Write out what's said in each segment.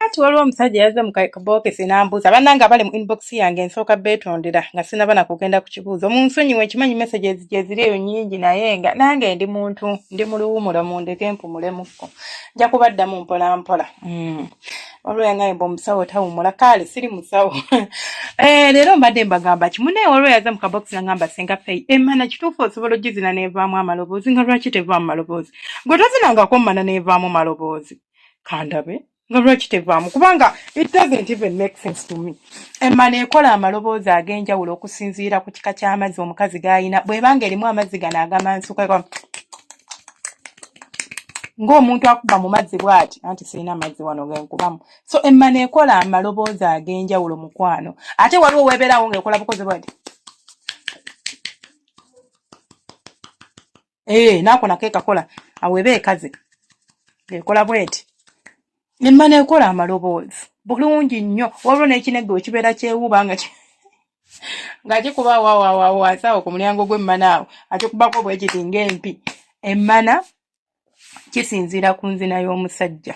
Kaakati waliwo omusajja yazze mu kabookisi n'ambuuza, bannange abali mu inbox yange nsooka beetondera nga sinnaba na kugenda ku kibuuzo. Munsonyiwe, nkimanyi messages gye ziri eyo nnyingi, naye nga nange ndi muntu, ndi mu luwumulo, mundeke mpumulemukko. Nja kubaddamu mpola mpola. Waliwo yangambye mbu omusawo tawummula, kale siri musawo. Leero mbadde mbagamba ki? Munnaye waliwo yazze mu kabookisi n'angamba, "Senga Faye, emmana kituufu osobola ogizina n'evaamu amaloboozi?" Nga lwaki tevaamu maloboozi? Gwe tozinangako mmana n'evaamu maloboozi? Kandabe nga lwaki tevaamu, kubanga it doesn't even make sense to me. Emmana ekola amaloboozi ag'enjawulo okusinziira ku kika ky'amazzi omukazi g'ayina. Bw'ebanga erimu amazzi gano agamansuka ng'omuntu akuba mu mazzi bw'ati, anti sirina mazzi wano genkubamu. So emmana ekola amaloboozi ag'enjawulo, mukwano. Ate waliwo weebeerawo ng'ekola bukozi bwati. Naako nako ekakola awo, eba ekaze ekola bweti. Emmana ekola amaloboozi bulungi nnyo. Waliwo n'ekinegge we kibeera kyewuuba nga kikuba awo wansi awo ku mulyango gw'emmana awo, akikubako bwe kiti ng'empi. Emmana kisinziira ku nzina y'omusajja,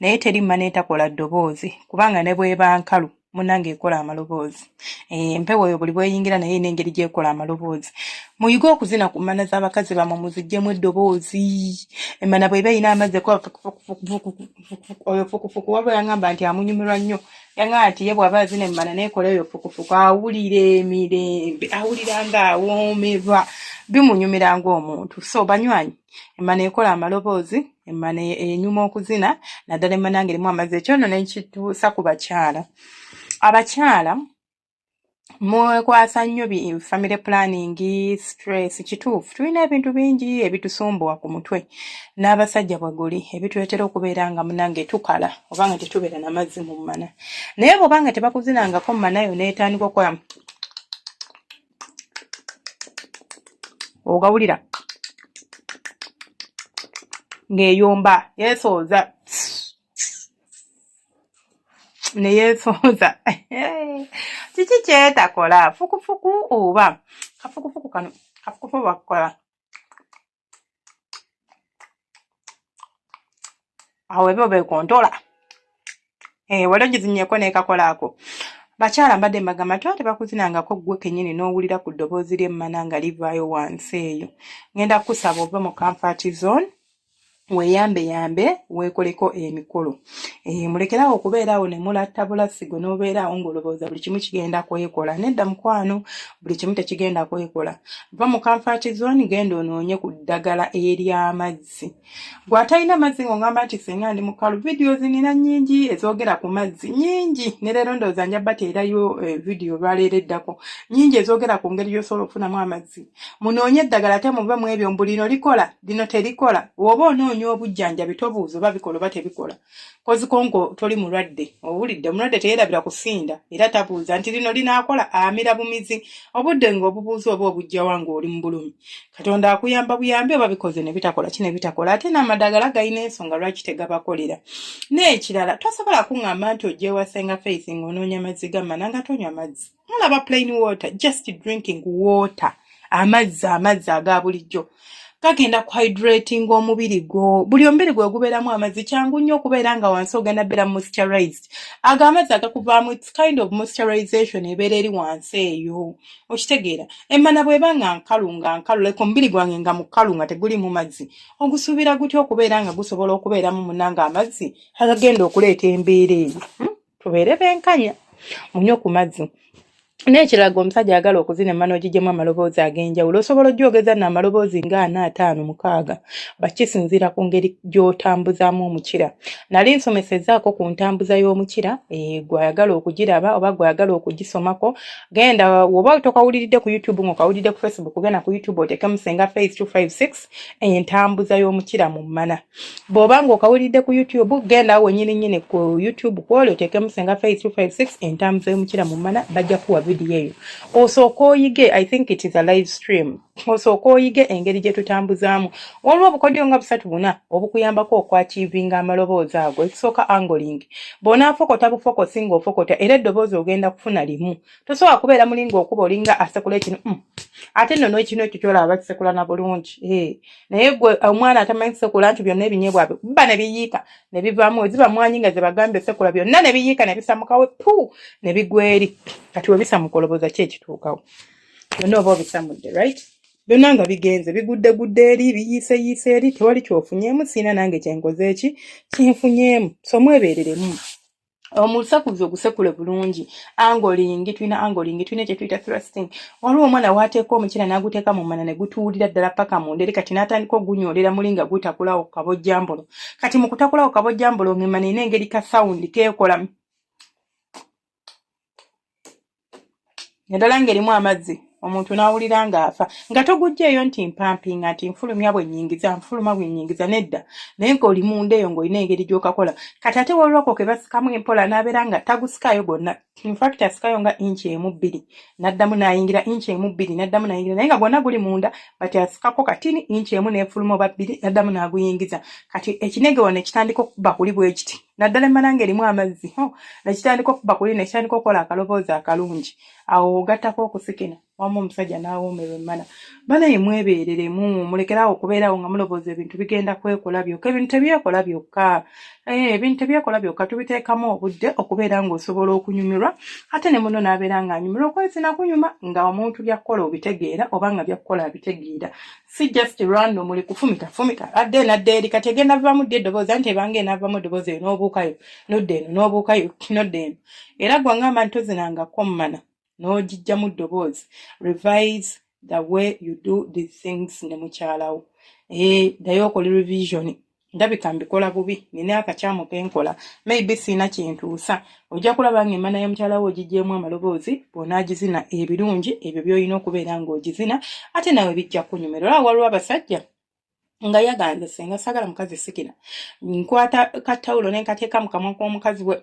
naye teri mmana etakola ddoboozi, kubanga ne bw'eba nkalu, munnange, ekola amaloboozi. Empewo eyo buli bw'eyingira naye erina engeri gy'ekola amaloboozi. Muyige okuzina ku mmana z'abakazi bammwe, muziggyemu eddoboozi. Emmana bw'eba erina amazzi ekola fukufuku, oyo fukufuku. Waliwo yangamba nti amunyumirwa nnyo, yangamba nti ye bw'aba azina emmana n'ekola eyo fukufuku, awulira emirembe, awulira ng'awoomerwa, bimunyumira ng'omuntu. So banywanyi, emmana ekola amaloboozi, emmana enyuma okuzina, naddala emmana ng'erimu amazzi. Ekyo nno ne nkituusa ku bakyala. Abakyala mwekwasa nnyo bi family planning, stress. Kituufu, tulina ebintu bingi ebitusumbuwa ku mutwe, n'abasajja bwe guli, ebituleetera okubeera nga munange tukala oba nga tetubeera na mazzi mu mmana. Naye bw'oba nga tebakuzinangako mmana yo n'etandika okukola, ogawulira ng'eyomba, yeesooza ne yeesooza. Kiki kyetakola? Fukufuku oba kafukufuku kano, kafukufuku bakukola awo eba obekontola. Wali ogizinyeeko n'ekakola ako? Bakyala, mbadde mbagamba nti oba tebakuzinangako ggwe kennyini n'owulira ku ddoboozi ly'emmana nga livaayo wansi eyo, ngenda kukusaba ove mu comfort zone, weeyambeyambe, weekoleko emikolo. Mulekere awo okubeera awo ne mulatta bulasi, gwe n'obeera awo ng'olowooza buli kimu kigenda kwekola. Nedda mukwano, buli kimu tekigenda kwekola. Va mu comfort zone, genda onoonye ku ddagala ery'amazzi. Gwe atalina mazzi ng'ongamba nti singa ndi mukalu, videos nina nnyingi ezoogera ku mazzi, nnyingi. Ne leero ndowooza nja bateerayo video olwaleero eddako, nnyingi ezoogera ku ngeri gy'osobola okufunamu amazzi. Munoonye eddagala, ate muve mu ebyo mbu lino likola, lino terikola. Bw'oba onoonya obujjanjabi, tobuuza oba bikola oba tebikola. Kozikonko toli mulwadde, owulidde? Omulwadde teyeerabira kusinda era tabuuza nti lino linaakola, amira bumizi. Obudde ng'obubuuza oba obujjawa ng'oli mu bulumi? Katonda akuyamba buyambi oba bikoze ne bitakola ki ne bitakola. Ate n'amadagala galina ensonga lwaki tegabakolera. N'ekirala, tosobola kuŋŋamba nti ojja ewa Senga Faith ng'onoonya mazzi ga mmana nga tonywa mazzi. Mulaba, plain water, just drinking water, amazzi, amazzi aga bulijjo gagenda kuhydrating omubiri gwo. Buli omubiri gwe gubeeramu amazzi, kyangu nnyo okubeera nga wansi ogenda beera moisturized. Ago amazzi agakuvaamu, it's kind of moisturization ebeera eri wansi eyo, okitegeera? Emmana bw'eba nga nkalu, nga nkalu, like omubiri gwange nga mukalu nga tegulimu mazzi, ogusuubira gutya okubeera nga gusobola okubeeramu munanga amazzi agagenda okuleeta embeera eyo, Tubeere benkanya, munywe ku mazzi. N'ekirala, gwe omusajja ayagala okuzina emmana ogiggyemu amaloboozi ag'enjawulo, osobola ogyogeza nno amaloboozi nga ana, ataano, mukaaga, bakisinziira ku ngeri gy'otambuzaamu omukira. Nali nsomesezzaako ku ntambuza y'omukira. Gwe ayagala okugiraba oba gwe ayagala okugisomako, genda, woba tokawuliridde ku YouTube ng'okawulidde ku Facebook, genda ku YouTube oteekemu Senga Faith 256 entambuza y'omukira mu mmana. Bw'oba ng'okawulidde ku YouTube, genda awo wennyini nnyini ku YouTube kwoli oteekemu Senga Faith 256 entambuza y'omukira mu mmana, bajja kuwa vidiyo eyo osooka oyige. I think it is a live stream. Osooka oyige engeri gye tutambuzaamu. Waliwo obukodyo nga busatu buna obukuyambako okwachievinga amaloboozi ago. Ekisooka, angling. Bw'onaafokota bufokosi ng'ofokota, era eddoboozi ogenda kufuna limu. Tosobola kubeera muli ng'okuba olinga asekula ekino, Ate nno n'ekino ekyo kyolaba bakisekula na bulungi. Naye gwe omwana atamanyi kusekula nti byonna ebinyeebwa bikuba ne biyiika ne bivaamu, we ziba mwanyi nga ze bagambye sekula, byonna ne biyiika ne bisamukawo pu ne bigwa eri. Kati we bisamuka, olowooza ki ekituukawo? Byonna oba obisamudde, right? Byonna nga bigenze biguddegudde eri, biyiiseyiise eri, tewali kyofunyeemu. Siina nange kyenkoze eki kinfunyeemu. So mwebeereremu, omusekuzo ogusekule bulungi. Angling, tulina angling, tulina kye tuyita thrusting. Waliwo omwana waateeka omukira n'aguteeka mu mana ne gutuwulira ddala paka munda eri. Kati n'atandika ogunyoolera muli nga gutakulawo kabojjambolo. Kati mu kutakulawo kabojjambolo, ng'emmana erina engeri ka sound keekola, naddala ng'erimu amazzi, omuntu n'awulira ng'afa nga toguggyeeyo nti mpampinga nti nfulumya bwe nnyingiza, nfuluma bwe nnyingiza, nedda, naye ng'oli munda eyo ng'olina engeri gy'okakola. Kati ate waliwo ako ke basikamu empola n'abeera nga tagusikaayo gwonna. Infact asikayo nga inchi emu bbiri, n'addamu n'ayingira, inchi emu bbiri, n'addamu n'ayingira, naye nga gwonna guli munda, but asikako katini, inchi emu n'efuluma oba bbiri, n'addamu n'aguyingiza. Kati ekinege wano ne kitandika okukuba kuli bwe kiti, naddala emmana ng'erimu amazzi, ne kitandika okukuba kuli, ne kitandika okukola akaloboozi akalungi. Awo ogattako okusikina wamu, omusajja n'awoomerwa emmana. Banaye mwebeereremu, mulekeraawo okubeerawo nga mulowooza ebintu bigenda kwekola byokka. Ebintu tebyekola byokka. Ebintu tebyekola byokka, tubiteekamu obudde okubeera ng'osobola okunyumirwa, ate ne muno n'abeera ng'anyumirwa. Okwezina kunyuma nga omuntu by'akukola obitegeera, oba nga by'akukola abitegeera, si just random muli kufumita fumita adde eno adde eri. Kati egenda vaamu ddi eddoboozi? Anti ebanga enaavamu eddoboozi eyo, n'obuukayo nodda eno, n'obuukayo nodda eno. Era gwe ngamba nti tozinangako mmana n'ogiggyamu ddoboozi, revise the way you do these things ne mukyalawo. Ddayo okole revision. Ndabika mbikola bubi, nina akakyamu kenkola, maybe siina kintuusa. Ojja kulaba ng'emmana ya mukyala wo ogiggyeemu amaloboozi bw'onaagizina ebirungi ebyo by'olina okubeera ng'ogizina, ate nawe bijja kunyumira. Olaba waliwo abasajja nga yaganze, senga saagala mukazi sikina, nkwata katawulo ne nkateeka mu kamwa k'omukazi we.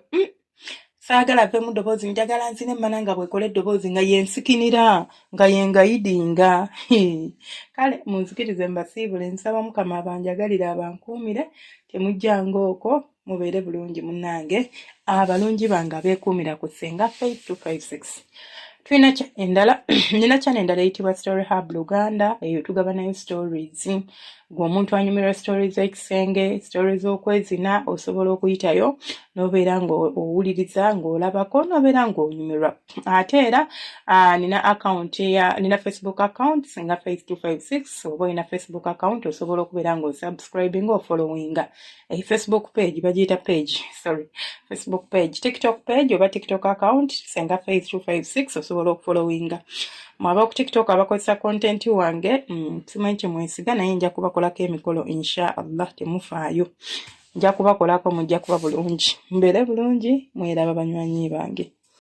Saagala aveemu ddoboozi, njagala nzina emmana nga bw'ekola eddoboozi, nga yensikinira, nga yengayidinga. Kale munzikirize mbasiibule, nsaba Mukama abanjagalire, abankuumire. Temujjanga okwo, mubeere bulungi munnange, abalungi bange abeekuumira ku Ssenga Faith 256. Tulina endala, nina channel endala eyitibwa Story Hub Luganda. Eyo tugabanayo stories. Gwe omuntu anyumirwa stories z'ekisenge, stories z'okwezina, osobola okuyitayo n'obeera ng'owuliriza, ng'olabako, n'obeera ng'onyumirwa. Ate era nina account ya, nina Facebook account, Senga Faith 256. Oba olina Facebook account, osobola okubeera ng'osubscribinga, ofollowinga Facebook page, bagiyita page, sorry, Facebook page, TikTok page oba TikTok account, Senga Faith 256, osobola okufollowinga. Mwaba ku TikTok abakozesa content wange, simanyi kyemwesiga, naye nja kubakolako emikolo insha Allah. Temufaayo, nja kubakolako, mujja kuba bulungi. Mbeere bulungi, mweraba banywanyi bange.